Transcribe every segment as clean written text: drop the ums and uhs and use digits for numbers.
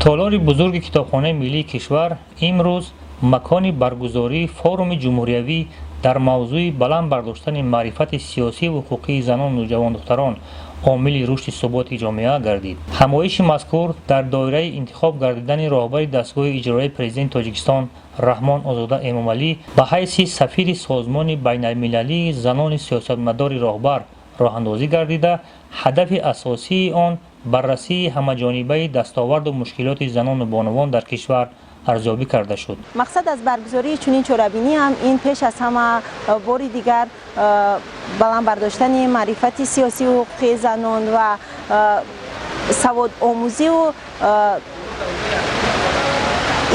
Толори бузурги Китобхонаи миллии кишвар имрӯз макони баргузории форуми ҷумҳуриявӣ дар мавзӯи баланд бардоштани маърифати сиёсиву ҳуқуқии занону ҷавондухтарон, омили рушди суботи ҷомеа гардид. Ҳамоиши мазкур дар доираи интихоб гардидани роҳбари дастгоҳи иҷроияи Президенти Тоҷикистон Раҳмон Озода Эмомалӣ ба ҳайси сафири Созмони байналмилалии занони сиёсатмадори роҳбар роҳандозӣ гардида, ҳадафи асосии он баррасии ҳамаҷонибаи дастоварду мушкилоти занону бонувон дар кишвар арзёбӣ карда шуд. Мақсад аз баргузории чунин чорабинӣ ҳам ин пеш аз ҳама бори дигар баланд бардоштани маърифати сиёсию ҳуқуқии занон ва саводомӯзиву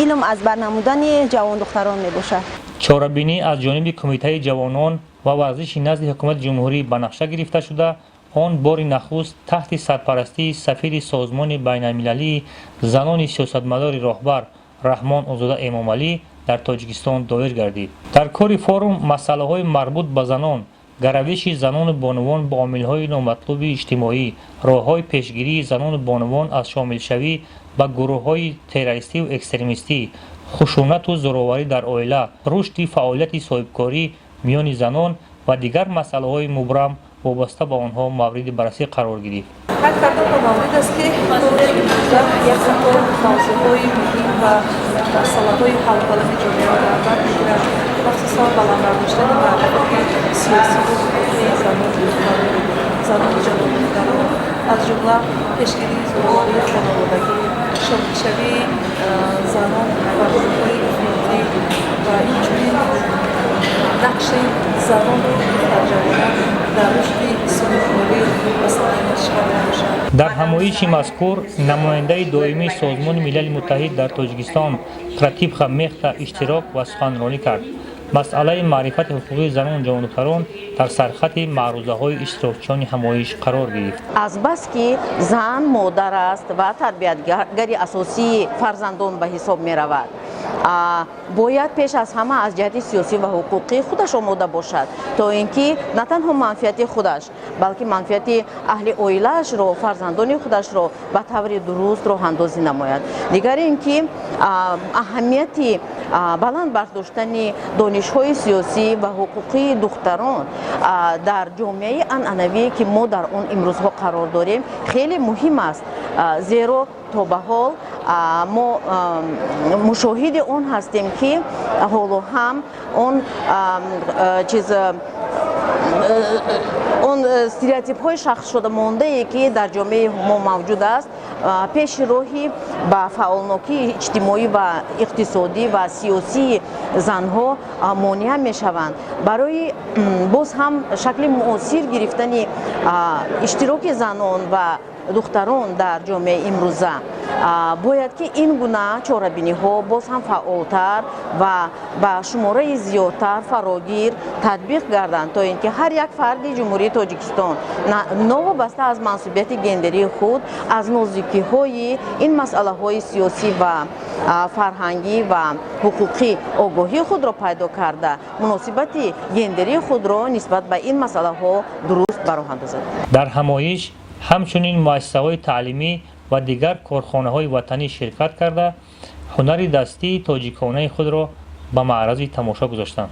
илм аз бар намудани ҷавондухтарон мебошад. Чорабинӣ аз ҷониби Кумитаи ҷавонон ва варзиши назди Ҳукумати Ҷумҳурӣ ба нақша гирифта шуда, он бори нахуст таҳти сарпарастии сафири Созмони байналмилалии занони сиёсатмадори роҳбар Раҳмон Озода Эмомалӣ дар Тоҷикистон доир гардид. Дар кори форум масъалаҳои марбут ба занон, гаравиши занону бонувон ба омилҳои номатлуби иҷтимоӣ, роҳҳои пешгирии занону бонувон аз шомилшавӣ ба гурӯҳҳои террористиву экстремистӣ, хушунату зӯроварӣ дар оила, рушди фаъолияти соҳибкорӣ миёни занон ва дигар масъалаҳои мубрам вобаста ба онҳо мавриди баррасӣ қарор гирифт. Қайд кардан ба маврид аст, ки форуми имрӯза як қатор мавзӯъҳои муҳим ва масъалаҳои ҳалталаби ҷомеаро дар бар мегирад, махсусан баланд бардоштани маърифати сиёсиву ҳуқуқии занону ҷавондухтарон, аз ҷумла пешгирии зӯроварии хонаводагӣ, шомилшавии занон ба гурӯҳҳои ифротӣ ва инчунин нақши занону духтарҷавонон дар рушди соҳибкорӣ ва саноати кишвар мебошад. Дар ҳамоиши мазкур намояндаи доимии Созмони Милали Муттаҳид дар Тоҷикистон Пратибха Мехта иштирок ва суханронӣ кард. Масъалаи маърифати ҳуқуқии занону ҷавондухтарон дар сархати маърузаҳои иштирокчиёни ҳамоиш қарор гирифт. Азбаски зан модар аст ва тарбиятгари асосии фарзандон ба ҳисоб меравад, бояд пеш аз ҳама аз ҷиҳати сиёсӣ ва ҳуқуқӣ худаш омода бошад, то ин ки на танҳо манфиати худаш, балки манфиати аҳли оилаашро, фарзандони худашро ба таври дуруст роҳандозӣ намояд. Дигар ин ки аҳамияти баланд бардоштани донишҳои сиёсӣ ва ҳуқуқии духтарон дар ҷомеаи анъанавие, ки мо дар он имрӯзҳо қарор дорем, хеле муҳим аст, зеро то ба ҳол мо мушоҳиди он ҳастем, ки ҳоло ҳам он чиз, он стереотипҳои шахсшуда мондае, ки дар ҷомеаи мо мавҷуд аст, пеши роҳи ба фаъолнокии иҷтимоӣ ва иқтисодӣ ва сиёсии занҳо монеа мешаванд. Барои боз ҳам шакли муосир гирифтани иштироки занон ва духтарон дар ҷомеаи имрӯза бояд ки ин гуна чорабиниҳо боз ҳам фаъолтар ва ба шумораи зиёдтар фарогир татбиқ гарданд, то ин ки ҳар як фарди Ҷумҳурии Тоҷикистон новобаста аз мансубияти гендерии худ аз нозукиҳои ин масъалаҳои сиёсӣ ва фарҳангӣ ва ҳуқуқӣ огоҳии худро пайдо карда, муносибати гендерии худро нисбат ба ин масъалаҳо дуруст ба роҳ андозад. Дар ҳамоиш ҳамчунин муассисаҳои таълимӣ ва дигар корхонаҳои ватанӣ ширкат карда, ҳунари дастии тоҷиконаи худро ба маърази тамошо гузоштанд.